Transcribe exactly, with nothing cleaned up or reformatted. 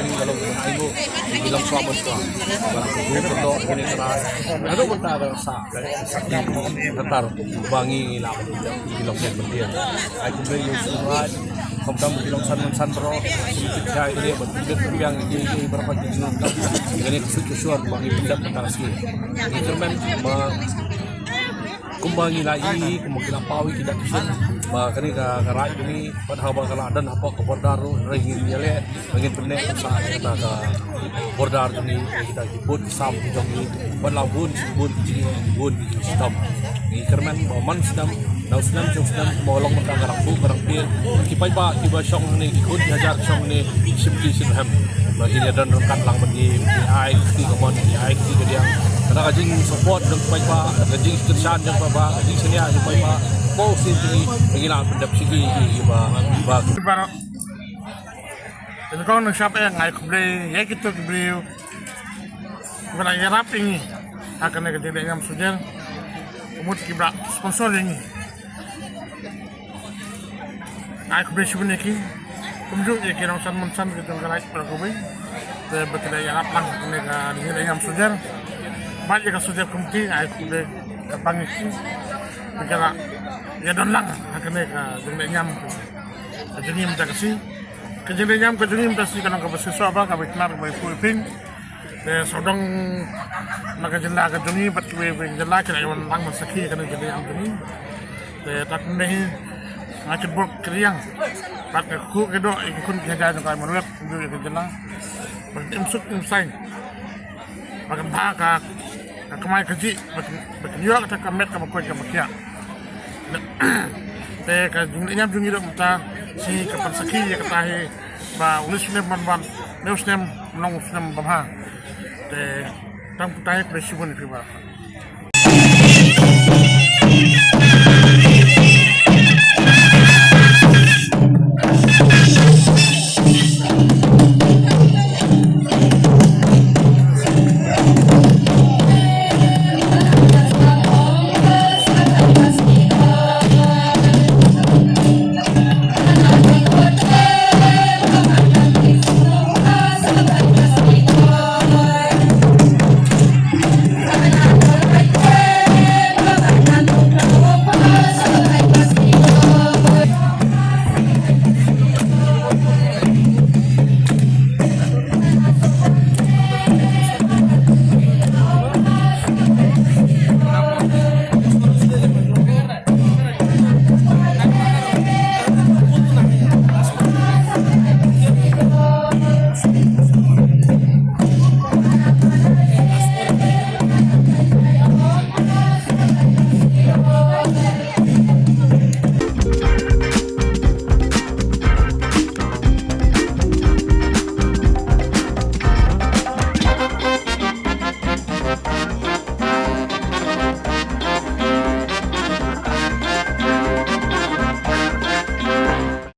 kane ka long ka ai nguh ïa ki longshwa mynshuwa ba la kyntu kyndoh ïa kane ka rai. Haduh mynta ka sah ka sah ki, ka tar ba ngi la ki longshwa mynshuwa. Ai khublei ïa u Trai, khamtam ki longsan mynsan baroh, ki jai kane ba ki jait pynbiang ïa ki, ïa ki baroh ki jingkam. Kane ka suk ka shuwa ba ngi pyndep mynta ka sngi. Ngi kyrmen ba kumba ngi la ïohi, kumba ngi la paw ïa ki dak ki shin, ba kane ka, ka rai kane, bad haba ka la don hapoh ka border ruh, hynrei ngin ïaleh, ba ngin pynneh pynsah ïa kata ka border jong ngi, ïa kita ki bun ki sam ki jong ngi, bad la bun, bun ki jing, bun ki jingshitom. Ngi kyrmen ba man snem, na u snem jong snem, kumba long mynta ka rangbuh ka rangpir, ki paidbah kiba shong hangne, ki khun ki hajar ki shong hangne, shim ki shim hem. Ba kin ïa don ryngkat lang bad ngi, ki ai ki ka mon, ki ai ki ka diang. Kata ka jingsupport jong ki paidbah, ka jingkyrshan jong ki paidbah, ka jingshaniah jong ki paidbah. Ba u sien jong ngi, ba ngi lah pyndep sha ki, ki, kiba, kiba. Te kong nang shap eh, nga ai khublei ïa kito ki briew kiba la ïarap ïa ngi ha kane ka jingleh niam soldier. Ka mut kiba la sponsor ïa ngi. Nga ai khublei shibun ïa ki. Kumjuh ïa ki nongsan mynsan ki jong ka Raid baroh kawei. Te ba ki la ïarap lang ha kane ka jingleh niam soldier. Bad ïa ka soldier committee nga ai khublei kyrpang ïa ki. Ba ki la ïa don lang ha kane ka jingleh niam ka jong ngi mynta ka sngi. Ka jingleh niam ka jong ngi mynta ka sngi ka long kaba shisha bha, kaba itynnad, kaba iphuh iphieng. Te sawdong na ka jylla ka jong ngi bad kiwei kiwei ki jylla ki la ïa wan lang ban sakhi ïa kane ka jingleh niam jong ngi. Te ta kumne hi nga kyrpad kyrïang bad nga kyrkhu kyrdoh ïa ki khun ki hajar jong ka Immanuel, kumjuh ïa ka jylla. Ba kin im suk im saiñ. Ba kan bha ka, ka kamai kajih, ba kan, ba kan ïoh kata ka met kaba koit kaba khiah. Te ka jingleh niam jong ngi ruh mynta shi ka pynsakhi ïa kata hi ba u Lis Shunem ban wan Neu snem, nong snem babha. Te tang putai pre sibun pi ba.